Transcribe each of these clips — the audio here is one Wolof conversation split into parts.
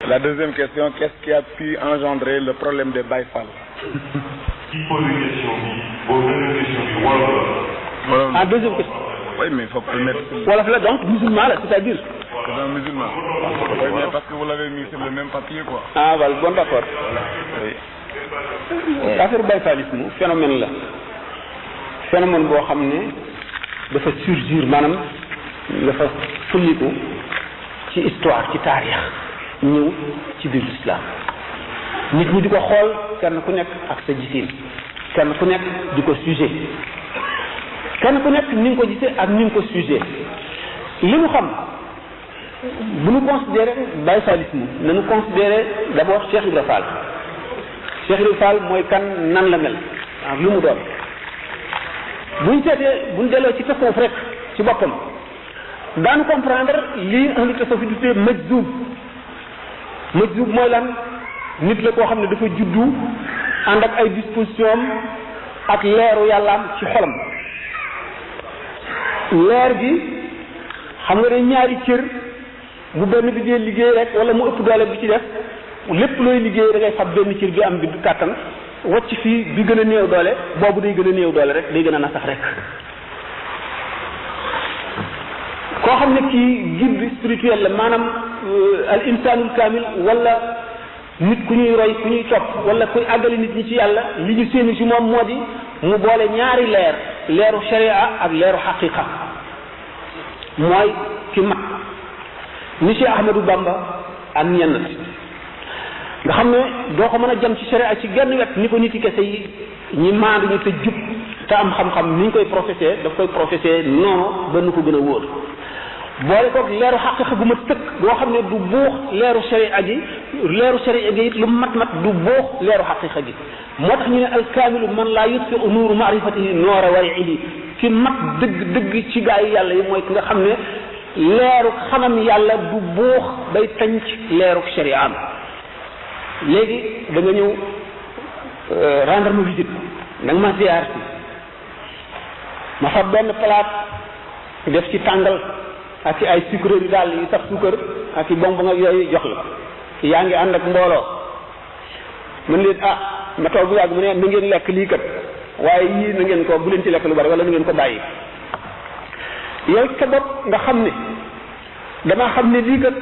La deuxième question, qu'est-ce qui a pu engendrer le problème des Baye Fall? Qui pose une question deuxième question voilà. Ah, deuxième question. Oui, mais il faut permettre. Voilà, là, donc, musulman, là, c'est-à-dire. C'est un musulman. Oui, mais parce que vous l'avez mis sur le même papier, quoi. Ah, voilà, bon, d'accord. Oui. Affaire Baye Fallisme, phénomène là. Phénomène boo xam ne dafa surgir maanaam dafa sulliku ci histoire ci taarix ñëw ci biir l'islam nit ñi di ko xool kenn ku nekk ak sa gisin kenn ku nekk di ko sujet kenn ku nekk ni nga ko gisee ak ni nga ko sujet li mu xam bu ñu considéré Baye Fallisme nañu considéré d'abord Cheikh Ibra Fall. Cheikh Ibra Fall mooy kan nan la mel ak lu mu doon buñ seetee buñ delloo ci tasawuf rek ci boppam daanu comprendre lii ahlu tasawuf di tuddee majzub mooy lan nit la koo xam ne dafa juddu ànd ak ay disposition ak leeru yàllaam ci xolam leer gi xam nga ne ñaari cër bu benn bi dee liggéey rek wala mu ëpp doole bi ci def lépp looy liggéey da ngay fab benn cër bi am bi kàttan wacc fii bi gën a néew doole boobu day gën a néew doole rek day gën a nasax rek koo xam ne kii guide spirituel la maanaam al insanul kamil wala nit ku ñuy roy ku ñuy topp wala kuy àggali nit ñi ci yàlla li ñu séenu ci moom moo di mu boole ñaari leeru sharia ak leeru xaqiqa mooy ki mat ni Cheikh Ahmadou Bamba ak ñenn nga xam ne doo ko mën a jëm ci sharia ci genn wet ni ko nit yi kese yi ñi maandu ñu te jub te am xam-xam ni ñu koy professé daf koy professé noonu ba nu ko gën a wóor boole koog leeru xaqiqa gu ma tëkk boo xam ne du buux leeru sharia gi it lu mat du buux leeru xaqiqa gi moo tax ñu ne alkaamilu man laa yutfi nuuru maarifatihi noora wariihi ki mat dëgg ci gaa yi yàlla yi mooy ki nga xam ne leeru xamam yàlla du buux day tànc leeru sharia am léegi da nga ñëw rendre ma visite da nga ma ziar si ma fa benn palaat def ci tàngal ak ci ay sucre yu daal yu sax suukar ak ci bonbon ak yooyu jox la yaa ngi ànd ak mbooloo mën leen ma toog bu yàgg mu ne na ngeen lekk lii kat waaye yii na ngeen ko bu leen ci lekk lu bari wala na ngeen ko bàyyi yow sa bopp nga xam ne damaa xam ne lii kat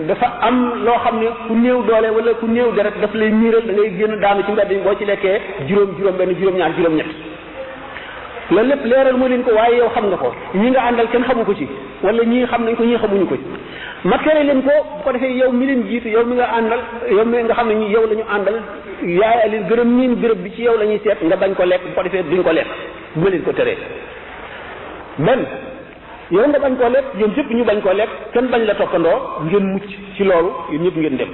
dafa am loo xam ne ku néew doole wala ku néew deret daf lay miiral da ngay génn daanu ci mbedd yi boo ci lekkee juróom benn juróom ñaar juróom ñett loolu lépp leeral moo leen ko waaye yow xam nga ko ñi nga àndal kenn xamu ko ci wala ñii xam nañ ko ñii xamuñu ko ci ma tere leen ko bu ko defee yow mi leen jiitu yow mi nga àndal yow mi nga xam ne ñi yow la ñu àndal yaay leen gërëm miin béréb bi ci yow la ñuy seet nga bañ ko lekk bu ko defee duñ ko lekk bu ma leen ko teree benn yow nga bañ koo lekk yéen ñëpp ñu bañ koo lekk kenn bañ la toppandoo ngeen mucc ci loolu yéen ñëpp ngeen dem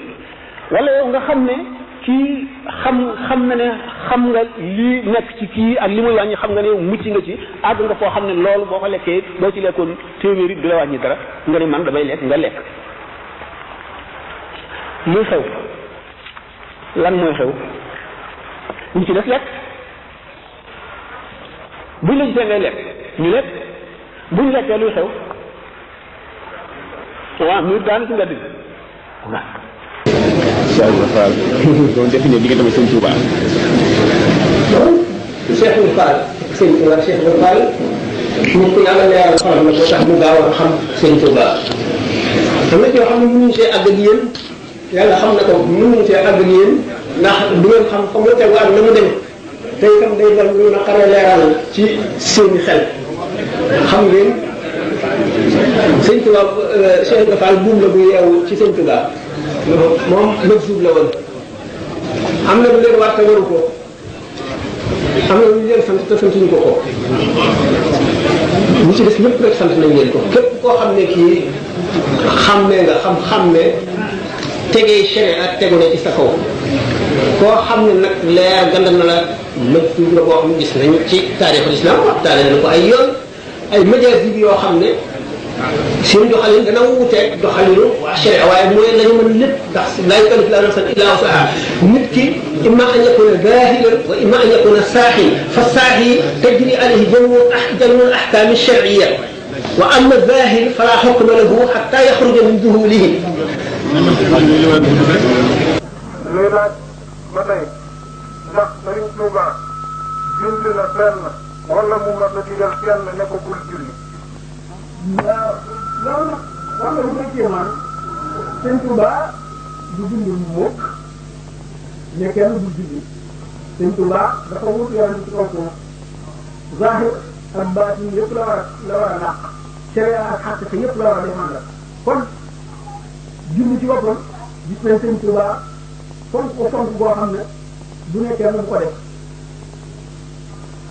wala yow nga xam ne kii xam na ne xam nga lii nekk ci kii ak li muy wàññi xam nga ne mucc nga ci àgg nga foo xam ne loolu boo ko lekkee boo ci lekkoon téeméeri du la wàññi dara nga ne man damay lekk nga lekk luy xew lan mooy xew ñu ci def lekk buñ la gisee ngay lekk ñu lekk buñ lekkee luy xew waaw muy daan ci mbedd bi waaw Cheikh Ibra Fall doon définir diggante ak Sëñ Touba. Cheikh Ibra Fall Sëñ Touba Cheikh Ibra Fall nit ku yàlla leeral xolam la boo tax mu gaaw a xam Sëñ Touba am na ci yoo xam ne mënuñu see àgg ak yéen yàlla xam na ko mënuñu see àgg ak yéen ndax du ngeen xam fa mu tegu ak na mu demee te itam day doon lu naqaree leeral ci seeni xel xam ngeen Sëñ Touba Cheikh Ibra Fall buum la bu yeewu ci Sëñ Touba moom majzuub la woon am na lu leen war te waru ko am na lu leen sant te santuñu ko ñi ci des ñëpp rek sant nañ leen ko képp koo xam ne kii xàmmee nga xam-xàmme tegee sharia ak tegu na ci sa kaw koo xam ne nag leer gandal na la majzuub la boo xam ne gis nañu ci taarixul islam waxtaane nañu ko ay yoon ay majaazib yoo xam ne seen doxalin dana wuuteeg doxalinu waa sharia waaye mooy lañu mën lépp ndax laa yukallifu llaahu nafsan illaa wus'ahaa nit ki imma an yakuna zaahiran wa imma an yakuna saahin fa saahi tajri alayhi jamii'u ahkaami shar'iyya wa amma zahir fala hukma lahu hatta yakhruja min zuhulihi luy laaj ba tey ndax Sëriñ Tuuba julli na fenn wala mu mën na digal kenn ne ko bul julli. waaw loolu nag xam nga lu koy kéemaan Sëriñ Tuuba du julli mukk ne kenn du julli Sëriñ Tuuba dafa wut yoon ci kaw suuf zahir ak baatin yëpp la war a naq sharia ak xaqiqa yëpp la war a défendre kon julli ci boppam gis nañ Sëriñ Tuuba fonk ko fonk boo xam ne du ne kenn bu ko def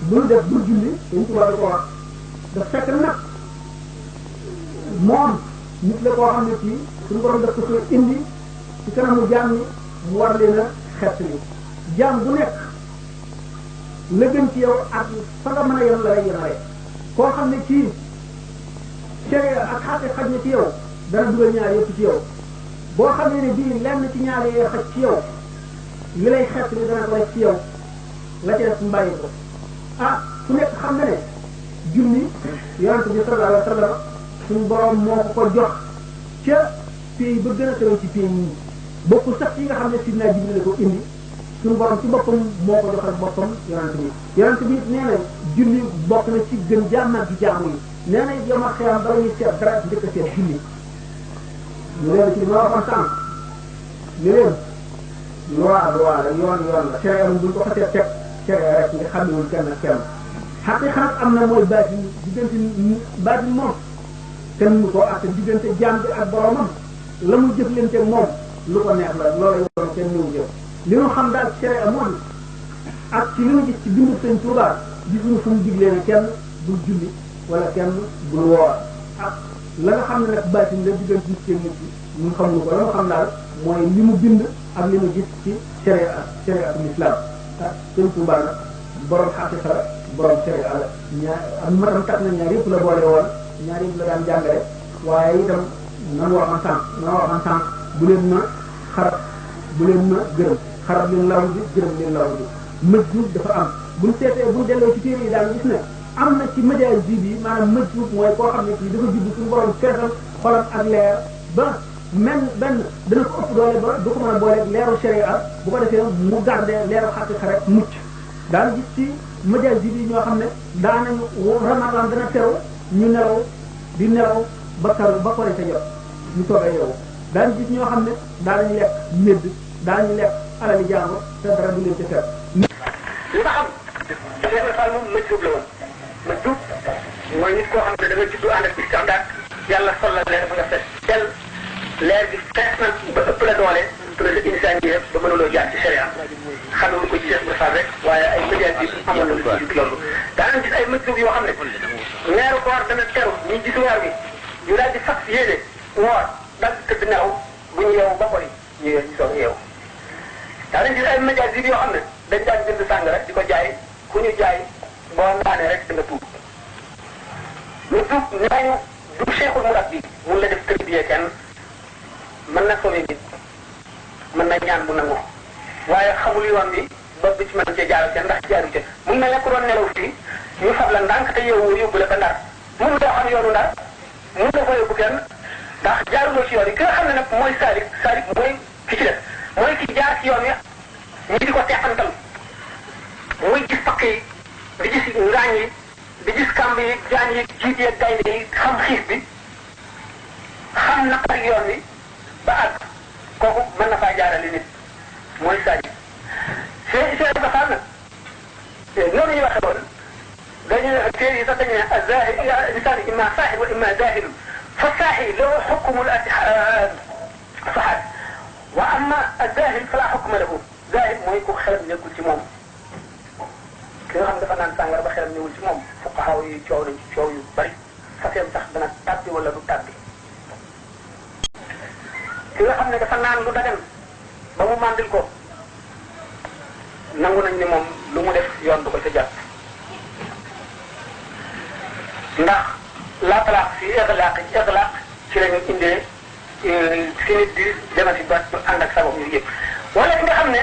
bul def bul julli Sëriñ Tuuba da ko wax daf fekk nag moom nit la koo xam ne kii suñu borom daf ko soo indi ci kanamu jaam ñi mu war leen a xett li jaam bu nekk la gën ci yow ak fa nga mën a yem la lay yemale koo xam ne kii sharia ak xaqi xaj na ci yow dana dugal ñaar yëpp ci yow boo xam ne bii lenn ci ñaar yee xaj ci yow li lay xett li dana ko def ci yow la ca def mbàyyi ko ah ku nekk xam na ne julli yonente bi sallallahu alayhi wa sallam suñu borom moo ko jox ca pays ba gën a tëral ci pays yi bokkul sax yi nga xam ne sidna Jibril la ko indi suñu borom ci boppam moo ko joxal boppam yonente bi nee na julli bokk na ci gën jàmmaat gi jaamu yi nee na yow ma xiyam bala ñuy seet dara njëkk a seet julli ñu leen ci li ma waxoon sànq ni leen loi la yoon la sharia buñ ko xasee teg sharia rek nga xamewul kenn ak kenn xaqiqa nag am na mooy baatin diggante baatin moom kenn mu ko ak diggante jaam bi ak boromam la mu jëflante moom lu ko neex la loola yoon kenn ñëw jëf li ñu xam daal sharia moo di ak ci li ñu gis ci bindu Sëñ Tuubaa gisuñu fu mu diglee ne kenn bul julli wala kenn bul woor ak la nga xam ne nag baatin la diggante nit nit ki ñun xamuñu ko la nga xam daal mooy li mu bind ak li mu gis ci shariatul islam ah Sëñ Tuubaa nag borom xaqiqa la borom sharia la ñaar ak matam kat na ñaar yëpp la boole woon ñaar yëpp la daan jàngale waaye itam nan waxoon sànq bu leen ma xarab bu leen ma gërëm xarab leen law bi gërëm leen law bi mëjjuub dafa am buñ seetee buñ delloo ci téere yi daan gis ne am na ci médias bi maanaam mëjjuub mooy koo xam ne kii dafa judd suñu borom feesal xolam ak leer ba benn dana ko ëpp doole ba du ko mën a booleeg leeru sharia bu ko defee mu gardé leeru xaqiqa rek mucc daan gis ci médias bi ñoo xam ne daanañu ramadan dana teru ñu nelaw di nelaw ba korite jot ñu soog a yeewu daan gis ñoo xam ne daanañu lekk médd daanañu lekk alali jàmbur te dara du leen ci fer li nga xam Cheikh Fall moom majjub la woon majjub mooy nit koo xam ne da nga juddu ànd ak istixdaad yàlla sol la leer ba nga fees tel leer gi fees na ba ëpp la doole te la insaan yi ba mënuloo jaar ci sharia xamul ko ci Cheikh Fall rek waaye ay médias bi amoon na lu ci loolu daanañ gis ay majjub yoo xam ne weeru koor dana teru ñu gis weer bi ñu daal di fas yéene woor dal di tëdd nelaw bu ñu yeewu ba koy ñu soog a yeewu daanañ gis ay médias yi yoo xam ne dañ daan jënd sàngara di ko jaay ku ñu jaay boo naanee rek da nga tuub lu tuub ñaañu du cheikhul murabbi mun la def tërbiye kenn mën na sauver nit mën na ñaan bu nangu waaye xamul yoon bi ba bi ci mën cee jaaru ca ndax jaaru ca mun na nekk doon nelaw fii ñu fab la ndànk te yow yóbbu la ba ndar mun doo xam yoonu ndar mun la ko yóbbu kenn ndax jaaruloo ci yoon yi ki nga xam ne nag mooy saalik mooy ki ci def mooy ki jaar ci yoon wi ñi di ko teqantal muy gis pakk yi di gis ngaañ yi di gis kamb yi jaan yi jiit yi gaynde yi xam xiif bi xam naqar yoon wi ba àgg kooku mën na faa jaarale nit mooy saalik see ba xam na noonu ñuy waxe woon dañu téere yi sax dañu ne azahir insaan imma saaxir wa imma zahir fa saaxir lahu xukmul saxaat wa amma azahir fala xukma lahu zahir mooy ku xelam nekkul ci moom ki nga xam dafa naan sàngara ba xelam newul ci moom fuqahaa yi coow nañ ci coow yu bari faseem sax dana tàbbi wala du tàbbi ki nga xam ne dafa naan lu dagan ba mu màndil ko nangu nañ ni moom lu mu def yoon du ko ca jàpp ndax la talaq fi iglaq ci lañu indee fi nit di demati ba ànd ak sabab yu yëpp wala ki nga xam ne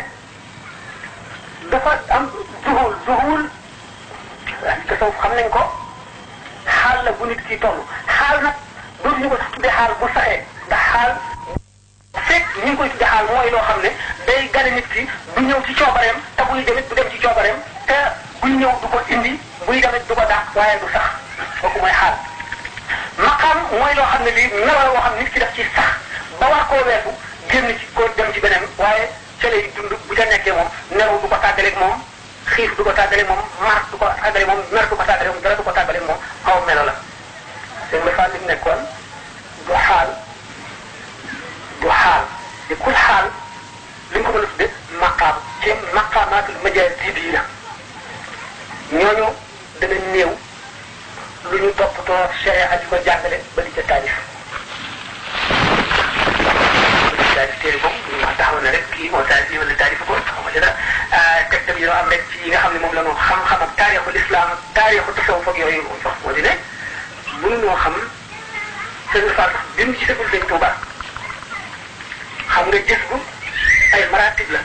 dafa am zuhul tasawuf xam nañ ko xaal la bu nit ki toll xaal nag dootuñu ko sax tuddee xaal bu saxee ndax xaal fekk ñu ngi koy tuddee xaal mooy loo xam ne day gane nit ki du ñëw ci coobareem te buy demit du dem ci coobareem te buy ñëw du ko indi buy demit du ko dàq waaye du sax kooku mooy xaal. maqaam mooy loo xam ne lii melo woo xam nit ki def ci sax ba war koo weesu génn ci ko dem ci beneen waaye ca lay dund bu ca nekkee moom nelaw du ko tàggaleeg moom xiif du ko tàggaleeg moom mar du ko tàggaleeg moom mer du ko tàggaleeg moom dara du ko tàggaleeg moom aw melo la. seen defaat li mu nekkoon du xaal te kul xaal li nga ko mën a tudde maqaam ci maqaamaatul majaazib ñooñu dana néew lu ñu toppatoo sharia di ko jàngale ba di ca taarif téere boobu ma taxaw na rek kii moo taarif wala taarif ko xaw ma ci dara tegtal yi am rek ci yi nga xam ne moom la ñu xam-xam ak taarixul islam taarixu tasawuf ak yooyu wax moo di ne mënuñoo xam sëñ Fall bi mu gisagul sëñ Tuuba xam nga gis bu ay maratib la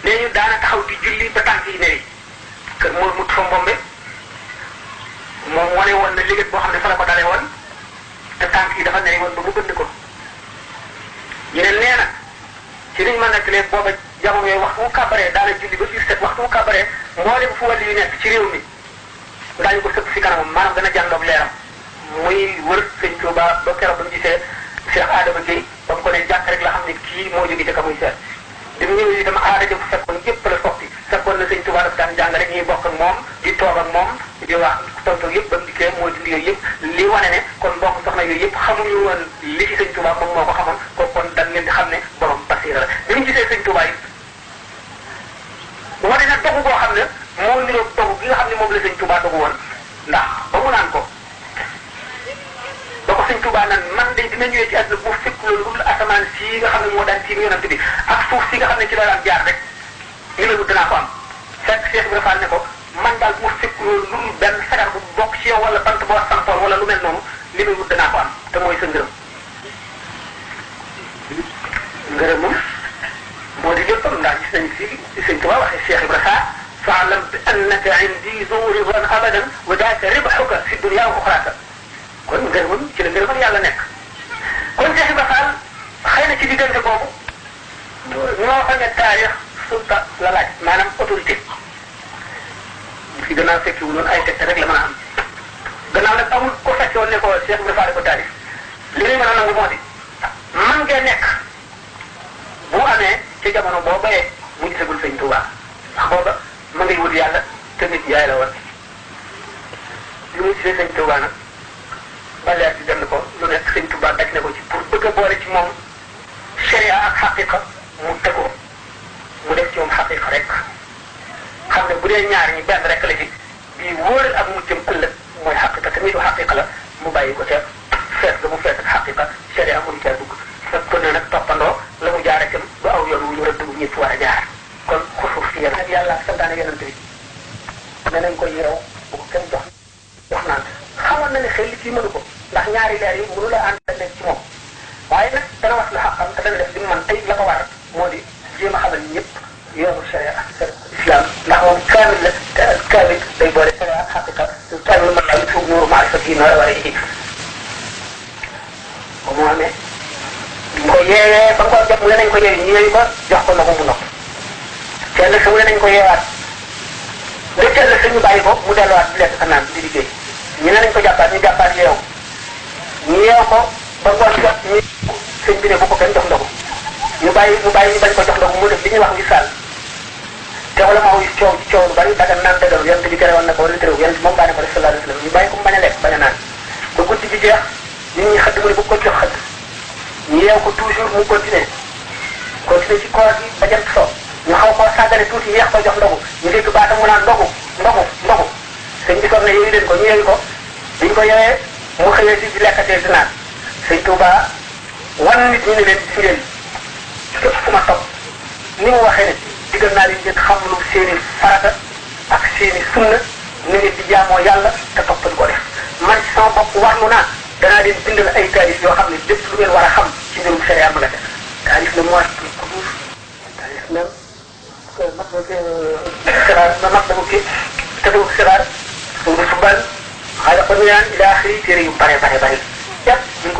nee ñu daana taxaw di julli ba tànk yi neri kër moo mut fa mbombe moom wane woon na liggéey boo xam ne fa la ko dalee woon te tànk yi dafa neri woon ba mu bënd ko yeneen nee na ci liñ mën nekk léegi booba jamono yooyu waxtu mu kàbbaree daana julli ba biir set waxtu mu kàbbaree mboolem fu wàllu yu nekk ci réew mi daañu ko sëpp fi kanamam maanaam dana jàndoog leeram muy wër sëñ Tuuba ba keroog ba mu gisee Cheikh Adama Gueye ba mu ko ne jàkk rek la xam ne kii moo jóge ca ka muy seet bi mu ñëwee itam aada jëm fekkoon yëpp la soppi fekkoon na sëñ Tuuba daf daan jàngale ñuy bokk ak moom di toog ak moom di wax tontu yëpp ba mu dikkee moo dindi yooyu yëpp li wane ne kon mbokk soxna yooyu yëpp xamuñu woon li ci sëñ Tuuba moom moo ko xamoon ko kon dañ leen di xam ne borom basiira la bi mu gisee sëñ Tuuba yi wane na dogu boo xam ne moo niroog dogu gi nga xam ne moom la sëñ Tuuba dogu woon ndax ba mu naan ko ba ko sëñ Tuuba naan man de dina ñëwee ci àdduna bu fekk loolu lu asamaan si nga xam ne moo daan tiim yonent bi ak suuf si nga xam ne ci la daan jaar rek li la danaa ko am fekk Cheikh Ibrahima Fall ne ko man daal bu fekk loolu lu benn sagar bu bokk ci yow wala bant boo sampoon wala lu mel noonu li may wut danaa ko am te mooy sa ngërëm ngërëm moom moo di léppam ndax gis nañ fii ci sëñ Tuuba waxee Cheikh Ibrahima fa'lam bi annaka indi zu ridan abadan wa daaka ribhuka fi dunya wa uxraaka kon ngërëmam ci la ngërëmal yàlla nekk kon Cheikh Ibrahima Fall xëy na ci diggante boobu ñoo xam ne taarix sulta la laaj maanaam autorité fi gannaaw fekki wu noonu ay tegte rek la mën a am gannaaw nag amul ko fekke woon ne ko Cheikh Ibrahima Fall ko taarix li ñu mën a nangu moo di man ngeen nekk bu amee ci jamono boo bayee mu gisagul sëñ Tuuba ndax booba ma ngay wut yàlla te nit yaay la woon li mu gisee sëñ Tuuba nag ba leer di dem ko lu nekk sëñ Tuuba daj na ko ci pour bëgg a boole ci moom sharia ak xaqiqa mu tegoo mu def ci moom xaqiqa rek xam ne bu dee ñaar ñi benn rek la ci bii wóoral ak mu jëm ëllëg mooy xaqiqa te nitu xaqiqa la mu bàyyi ko ca fees ga mu fees ak xaqiqa sharia mënu caa dugg fekk ko ne nag toppandoo la mu jaar itam ba aw yoon wu ñu rëdd wu ñëpp war a jaar kon xusuuf si yéen yàlla santaane yonent bi ne nañ ko yeew bu ko kenn jox naan xamoon na ne xel li kii mënu ko ndax ñaari leer yi mënu la ànd nekk ci moom waaye nag dana wax lu xaqam te dana def li mu mën tey la ko war moo di jéem a xamal ñëpp yoonu sharia ak islam ndax moom kaamil la te kaamil day boole sharia ak xaqiqa kaamil mën naa tuub nuuru maarifati noora war a yi ba mu amee ñu ko yeewee ba nga ko jot mu ne nañ ko yeewi ñu yeewi ko jox ko ndox mu nopp kenn sa mu ne nañ ko yeewaat nga teel sa ñu bàyyi ko mu delluwaat di lekk ka naan di liggéey ñu ne nañ ko jàppaat ñu jàppaat yeew ñu yeew ko ba ngoon jot ñu sëñ bi ne bu ko kenn jox ndogu ñu bàyyi ñu bañ ko jox ndogu mu def li ñuy wax wisaal te wala maa wuy coow ci coow lu bari daga naan dëggal yonent bi tere woon na ko wala terew yonent moom baa ne ko def sallallahu alayhi wa sallam ñu bàyyi ko mu bañ a lekk bañ a naan ba guddi gi jeex nit ñi xëdd mu ne bu ko jox xëdd ñu yeew ko toujours mu continuer ci koor gi ba jant so ñu xaw koo sàggane tuuti yeex ko jox ndogu ñu dégg baatam mu naan ndogu sëñ bi soog ne yooyu leen ko ñu yeewi ko biñ ko yewee mu xëyee si di lekkatee di naan sëñ Tuuba wan nit ñi ne leen si ngeen képp ku ma topp ni mu waxee ne digal naa leen ngeen xam lu seeni farata ak seeni sunna ni ngeen di jaamoo yàlla te toppal ko def man ci sama bopp warlu naa danaa leen bindal ay taalif yoo xam ne lépp lu ngeen war a xam ci mbirum sharia ma nga def taalif na mooy kuduus taalif na mag damu kii tëddu siraar suudu subal xaala ko nuyaan ila axiri téere yu bare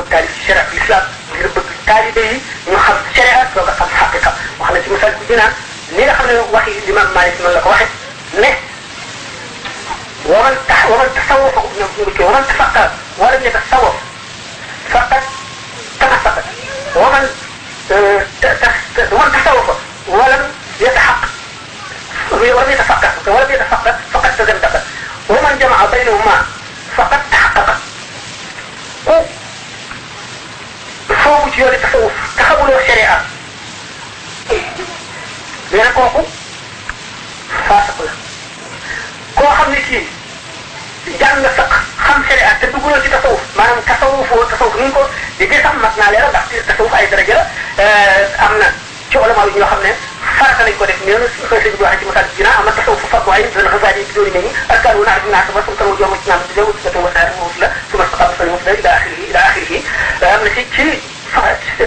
bëgg taalif ci sharia l'islam ngir bëgg taalibe yi ñu xam sharia doog a xam xaqiqa wax na ci misal bi naan ni nga xam ne waxi Imam Malik noonu la ko waxe ne waman tasawwafa waman tafaqqa walam yatasawwaf faqad tanafaqa waman tasawwafa walam yatahaqqaq ولم يتفقه فقد تزندق ومن جمع بينهما فقد تحقق فوق ci yoonu tasawuf te xamuloo sharia nee na kooku faasiq la koo xam ne kii jàng nga sax xam sharia te dugguloo ci tasawuf maanaam tasawuf ni ko di sax mat naa leeral ndax tasawuf ay daraja la am na ci ulama yi ñoo xam ne farata lañ ko def nee na xëy bi waxee ci masal dina am na tasawuf fardu ayn dana xasaani bi dooni nañu askan wu naa dina sama sum tamu jomu ci naam di lewu ci tamu saar mu la suma saxam sa mu ila akhirih am na ci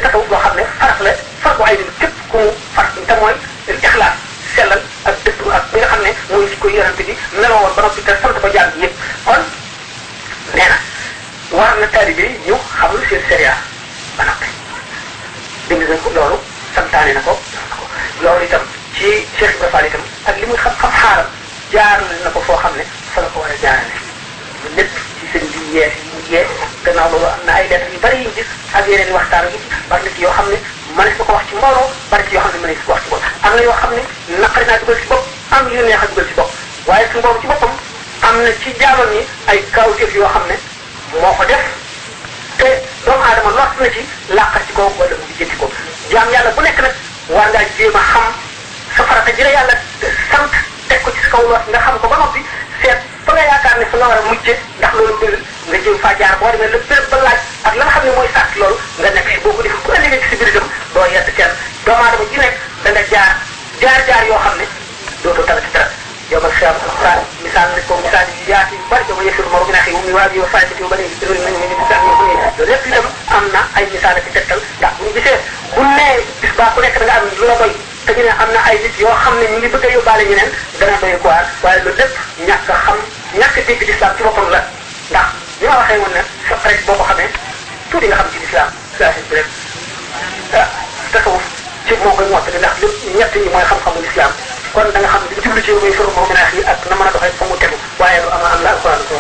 tasawuf boo xam ne farata la fardu ayn képp ku farat te mooy ixlaas sellal ak dëgg ak bi nga xam ne mooy ci koy yonante bi meloo woon ba noppi te sant ko jàng yëpp kon nee na war na taalibe yi ñu xamul seen sharia ba noppi bind nañ ko loolu santaane na ko loolu itam ci Cheikh Ibrahima Fall itam ak li muy xam-xam xaaral jaar na ko foo xam ne fa la ko war a jaarale lépp ci seen bi yees yi mu yees gannaaw loolu am na ay lettres yu bari yu gis ak yeneen i waxtaan yi bari na ci yoo xam ne mënees na ko wax ci mbooloo bari ci yoo xam ne mënees ko wax ci bopp am na yoo xam ne naqari naa dugal ci bopp am yu neex a dugal ci bopp waaye suñu boobu ci boppam am na ci jaamam yi ay kawteef yoo xam ne moo ko def te doomu aadama lot na ci làqar ci ko wala mu jënti ko jaam yàlla bu nekk nag war ngaa jéem a xam sa farata ji la yàlla sant teg ko ci sa kaw loos nga xam ko ba noppi seet fa nga yaakaar ne fa nga war a mujje ndax loolu mbir nga jéem faa jaar boo demee la béréb ba laaj ak la nga xam ne mooy sàkk loolu nga nekk si boo ko def bu ëllëgee ci si biir itam doo yedd kenn doomu aadama ji nekk da nga jaar yoo xam ne dootoo talati dara yow ma xiyam alquran misaal ne ko misaal yi yaatu yu bari dama yëfir moro bi naa xi mu waa bi wa fay bi ba ne misaal yi loolu lépp itam am na ay misaal ak tegtal ndax bu ñu gisee bu nee bis baa ku nekk da nga am lu la doy te ñu ne am na ay nit yoo xam ne ñu ngi bëgg a yóbbaale ñeneen dana doy quoi waaye loolu lépp ñàkk a xam ñàkk a dégg l'islam ci boppam la ndax li ma waxee woon ne sa rek boo ko xamee tuuti nga xam ci l'islam saa bi rek tasawuf ci moo koy mottali ndax lépp ñett ñi mooy xam-xamu l'islam kon da nga xam ne jublu ci muy fër moo mën a yi ak na mën a doxee fa mu tegu waaye lu am la alquran ko